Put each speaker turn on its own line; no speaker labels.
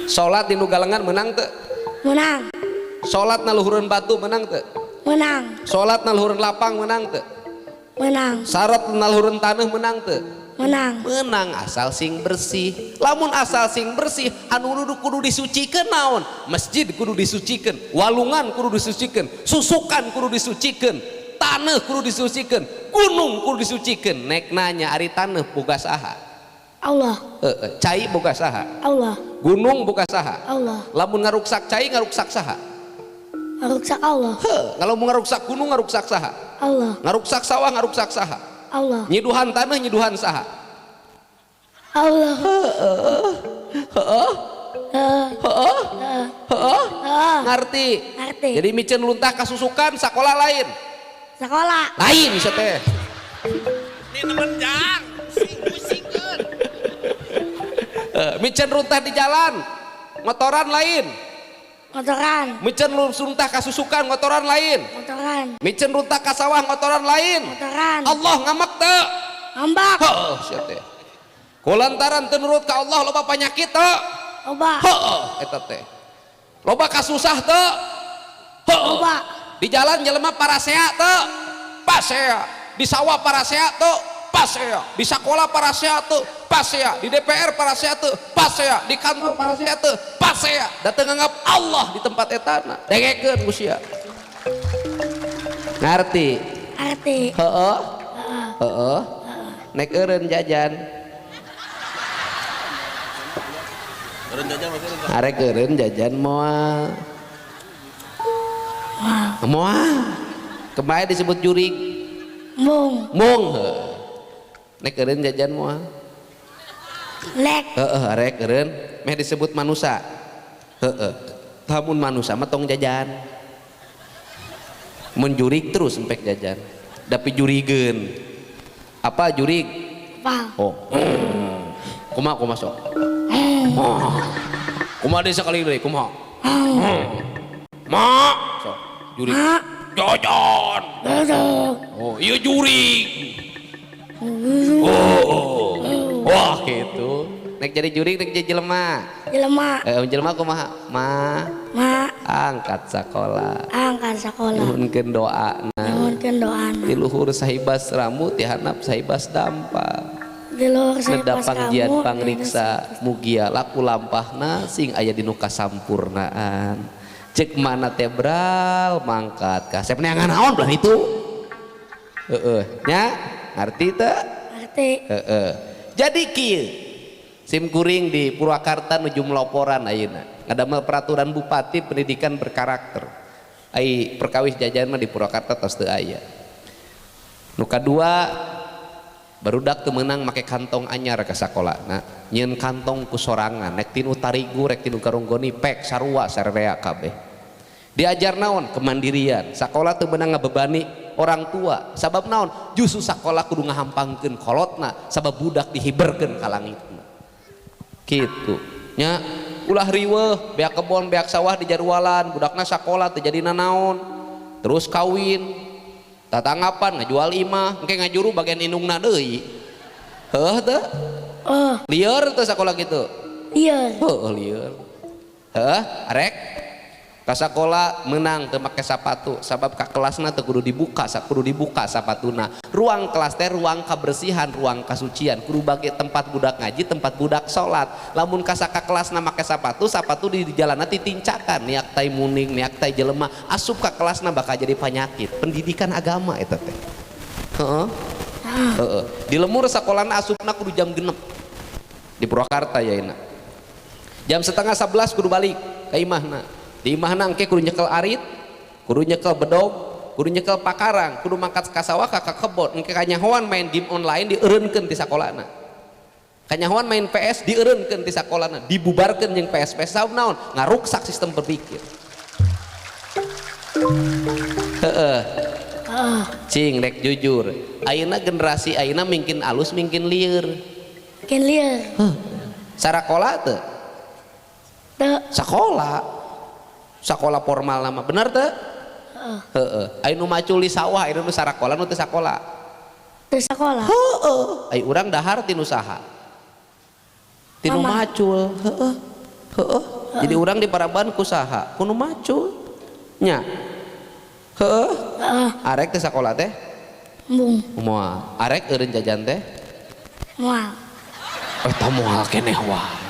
Salat di nu galengan menang teu?
Menang.
Salat na luhureun batu menang teu?
Menang.
Salat na luhureun lapang menang teu?
Menang.
Salat na luhureun taneuh menang teu?
Menang.
Menang asal sing bersih. Lamun asal sing bersih, anu kudu kudu disucikeun naon? Masjid kudu disucikeun, walungan kudu disucikeun, susukan kudu disucikeun, taneuh kudu disucikeun, gunung kudu disucikeun. Nek nanya ari taneuh boga saha?
Allah.
Heeh, cai boga saha?
Allah.
Gunung boga saha?
Allah.
Lamun ngaruksak cai ngaruksak saha?
Ngaruksak Allah.
Heuh, kalau mau ngaruksak gunung ngaruksak saha?
Allah.
Ngaruksak sawah ngaruksak saha?
Allah.
Nyiduhan tanah nyiduhan saha?
Allah.
Heeh.
Heeh.
Heeh. Heeh.
Heeh.
Ngerti?
Ngerti.
Jadi miceun luntah kasusukan sakola lain.
Sekolah.
Lain bisa teh.
Ini temen jang, sing pusingkeun.
Miceun runtah di jalan, ngotoran lain.
Motoran.
Miceun runtah kasusukan ngotoran lain.
Motoran.
Miceun runtah ka sawah ngotoran lain.
Motoran.
Allah ngamek teu?
Ngambak.
Heeh, sia teh. Kulantaran teu nurut ka Allah loba panyakit teu?
Loba.
Heeh, eta teh. Loba kasusah teu? Heeh.
Loba.
Di jalan jelema parasea teu? Pasea. Di sawah parasea teu? Pasea. Di sekolah parasea teu? Pasea. Di DPR parasea teu? Pasea. Di kantor parasea teu? Pasea. Da teu nganggap Allah di tempat etana. Dengekeun ku sia. Ngarti?
Ngerti.
Heeh. Heeh. Nek eureun jajan.
Eureun jajan maksudnya.
Arek eureun jajan moal. Moal. Kemarin disebut jurig.
Mung.
Mung. Heuh. Nek eureun jajan moal.
Lek.
Heeh, arek eureun meh disebut manusa. Heeh. Lamun manusa mah tong jajan. Mun jurig terus empek jajan. Tapi jurigeun. Apa jurig?
Apa?
Oh. Kumaha kumaha sok? Oh. Kumaha deui sakali deui kumaha? Ma sok jurig.
Ma.
Jajan.
Jajan.
Oh, iya jurig. Oh. Wah, gitu. Nek jadi jurig nek jadi jelema.
Jelema.
Jelema kumaha? Ma.
Ma.
Angkat sakola.
Angkat sakola.
Nuhunkeun doana.
Nuhunkeun doana.
Di luhur sahibas rambut, di handap sahibas dampa.
Di luhur sahibas
Neda pangjian
rambut,
pangriksa mugia laku lampahna sing aya dinu kasampurnaan. Cek mana teh bral mangkat kasep neangan naon belah itu. Heeh, nya ngarti teu?
Ngarti.
Heeh. Jadi kieu sim kuring di Purwakarta nuju meloporan ayeuna. Ngadamel peraturan bupati pendidikan berkarakter. Ai perkawis jajan mah di Purwakarta tos teu aya. Nu kadua barudak teu meunang make kantong anyar ka sakolana, nyieun kantong ku sorangan, rek tinu tarigu rek tinu garunggoni pek sarua sararea kabeh. Diajar naon? Kemandirian. Sakola teu meunang ngabebani orang tua. Sabab naon? Justru sakola kudu ngahampangkeun kolotna sabab budak dihiberkeun ka langitna. Kitu. Nya ulah riweuh, beak kebon, beak sawah di jarualan, budakna sakola teu jadi nanaon. Terus kawin, tatanggapan ngajual imah, engke ngajuru bagian indungna deui. Heuh teu?
Oh.
Lieur teu sakola kitu?
Lieur.
Heuh, lieur. Heuh, arek ka sakola menang teu make sapatu sabab ka kelasna teu kudu dibuka, kudu dibuka sapatuna. Ruang kelas teh ruang kabersihan, ruang kasucian, kudu bagi tempat budak ngaji, tempat budak salat. Lamun kasaka kelasna make sapatu, sapatu di jalanna titincakan, niak tai muning, niak tai jelema, asup ka kelasna bakal jadi penyakit. Pendidikan agama eta teh. Heeh. Heeh. Di lemur sakolana asupna kudu jam 6. Di Purwakarta ya enak. Jam 10:30 kudu balik ka imahna. Di imahna engke kudu nyekel arit, kudu nyekel bedog, kudu nyekel pakarang, kudu mangkat ka sawah ka kebon, engke kanyahoan main game online dieureunkeun ti sakolana. Kanyahoan main PS dieureunkeun ti sakolana, dibubarkeun jeung PS. PS saum naon? Ngaruksak sistem berpikir. Heeh. Cing rek jujur, ayeuna generasi ayeuna mingkin alus mingkin lieur.
Mingkin lieur.
Heuh. Sarakola teu?
Teu.
Sakola. Sakola formal nama bener teu?
Heeh.
Heeh. Aya nu macul di sawah, aya nu sarakola nu teu sakola.
Teu sakola.
Heeh. Ai urang dahar tinu saha? Tinu macul. Heeh. Heeh. Jadi urang diparaban ku saha? Ku nu macul. Nya. Heeh.
Heeh.
Arek teh sakola teh?
Embung.
Moal. Arek eureun jajan teh?
Moal.
Eta moal keneh wae.